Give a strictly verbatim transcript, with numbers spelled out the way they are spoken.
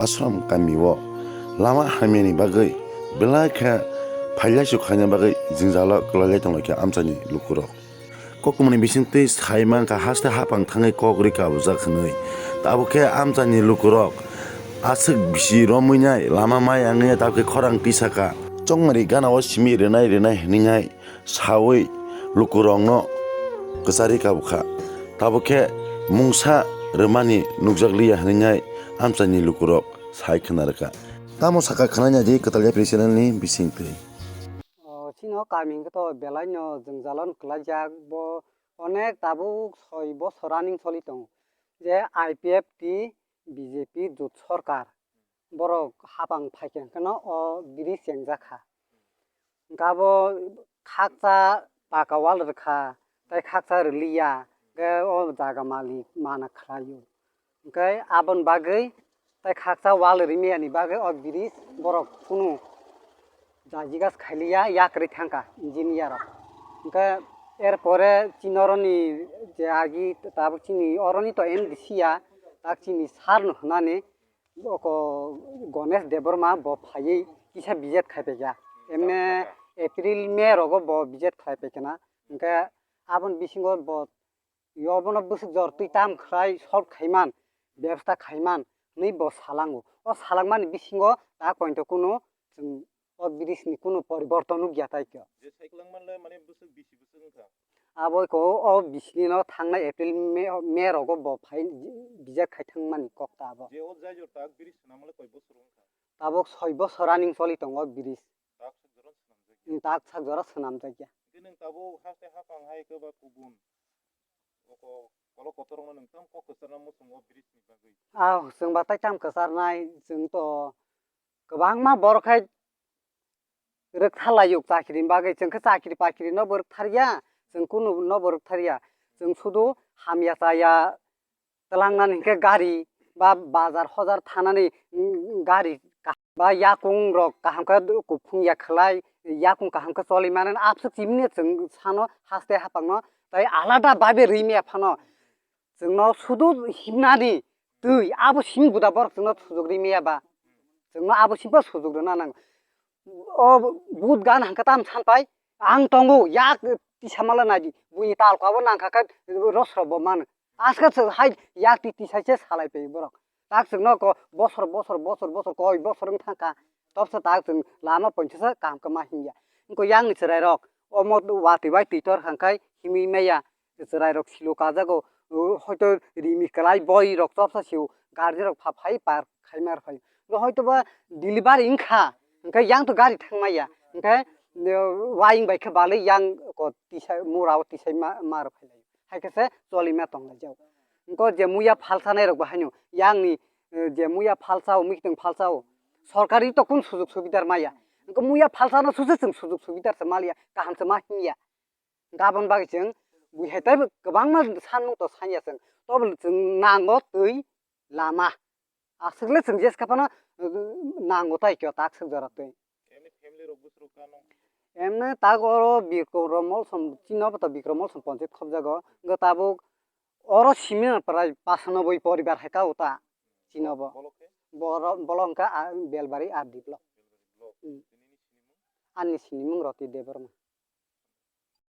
Ashram kamio lama hamyani bagwi belai khe phailaisu khaina bagwi jwngjalo kwlailai tonglaikha amchaini lukurok. Kokmani bisingtwi sai mankha haste hapang thangwi kok rwi kabujak hwnwi. Tabuk khe amchaini lukurok aswk bisi romwi nai lama mai wngya tabuk khe khorang tisaka. Chongmari ganao simi rwnai rwnai hwnwi nai sawi lukurokno kwcharwi kabukha. Tabuk khe mungsa rwmani nukjakliya hwnwi nai amchaini lukurok sai khna rwkha. Tamo saka khna nai di Kwtal Yapri channel ni bisingtwi. O, chini o kami hwnkhe to belai no jwngjal no kwlaijak, bo onek tabuk soi bosor running choli tongo je I P F T B J P jut sorkar borok hapang phaikha hwnkhe no o bridge chengjak kha. Hwnkhe abo khaksa paka wall rwkha tei khaksa rwliya, hwnkhe o jaga malik mana khlaio. Hwnkhe aboni bagwi tei khaksa wall rimani bagwi o bridge borok kunu jajigas khailiya, yakrwi thangkha engineer rok. Hwnkhe er pore chini oroni je agi tabuk chini oroni to M D C ya, tak chini sir no hwnani oko Ganesh Debbarma bo phaiwi kisa visit khai paikha. Emne April, May rogo bo visit khlai paikha na. Hwnkhe aboni bisingo bo obono bwswk jor twi tam khlai solve khaiman, bebostha khaiman hwnwi bo salango. O salangmani bisingo ta pointo kunu chwng o bridge ni kunu poriborton nukya tai khe. Je cycle wngmanle mane bwswk bisi bwswk wngkha. Abo ko o bisi ni no thangnai April, May, May rogo bo phai visit khai thangmani kok ta abo. Je o jai jor tak bridge swnamle koi bosor wngkha? Tabuk soi bosor running choli tongo bridge. Tak swk jora swnamjakya. Hmm, tak sak jora swnamjakya. Hwnkhe nwng tabuk haste hapang hai khe ba kubun oko kolok kotorokno nwng tamo kok kwcharna muchungo bridge ni bagwi? Ah, chwng ba tai tamo kwcharnai, chwng to kwbangma borok hai rwktharlaio chakri ni bagwi, chwng khe chakri pakri no bo rwktharya, chwng kunu no bo rwktharya, chwng sudu hamya chaya twlangnani hinkhe gari ba bazar hojar thanani, mm, gari ka-, ba yakung rok kaham khe kuphung ya khlai, yakung kaham khe choli mani abswk chimni chwng sano haste hapang no tei alada babe rwi maya phano chwngno sudu himnani twi abo simi buda borok chwngno sujuk ri maya ba chwngno abo simi bo sujuk rwna nango. O but gan hangkhe tam sanpai ang tongo yak tisa mala naidi buini talko abo nangkha khe rosro bo mano. Aska chwng hai yak ti tisai se salai pai borok. Tak chwngno ko bosor, bosor, bosor, bosor, koi bosor wng thangkha. Tobsa tak chwng lama ponchasa kaham khe ma himya. Wngkha yakni chwrairok omo watwi bai twi tor hangkhai himwi maya. Chwrairok silo kajago, o, hoito rimi kwlai boi rok tobsa sio, guardian rok pha phai par khai mar phai. Bo hoito ba delivery wngkha, hwnkhe yang to gari thang maya. Hwnkhe, o, waying bai khe balwi yang ko tisai mura o tisai ma, mar phai lai. Hai khe se choli ma tong lai jao. Wngkha je muya phalsa nai rok bo haino yang ni, eh, je muya phalsa o, mikitwng phalsa o, sorkari to kun sujug subidar maya. Wngkha muya phalsa no suse chwng sujug subidar se maliya, kaham se ma hinya. Gabon bagwi chwng bui hai tei kwbangma sanmung to sanya chwng. Tobo chwng nango twi lama. Aswkle chwng jeska phano, uh, nango tai khe tak swk jora twi. Emni family rok bwswk kano? Emni tak oro Bikrom Molsom, chini obo to Bikrom Molsom ponchayat khobjago. Wngkha tabuk oro simi prai pasanoboi poribar hai ka uta chini obo. Bolok khe? Boro-, bolok wngkha, ah, Belbari R D block. Belbari block. Hmm. Tini ni sinimung? Ani sinimung Roti Debbarma.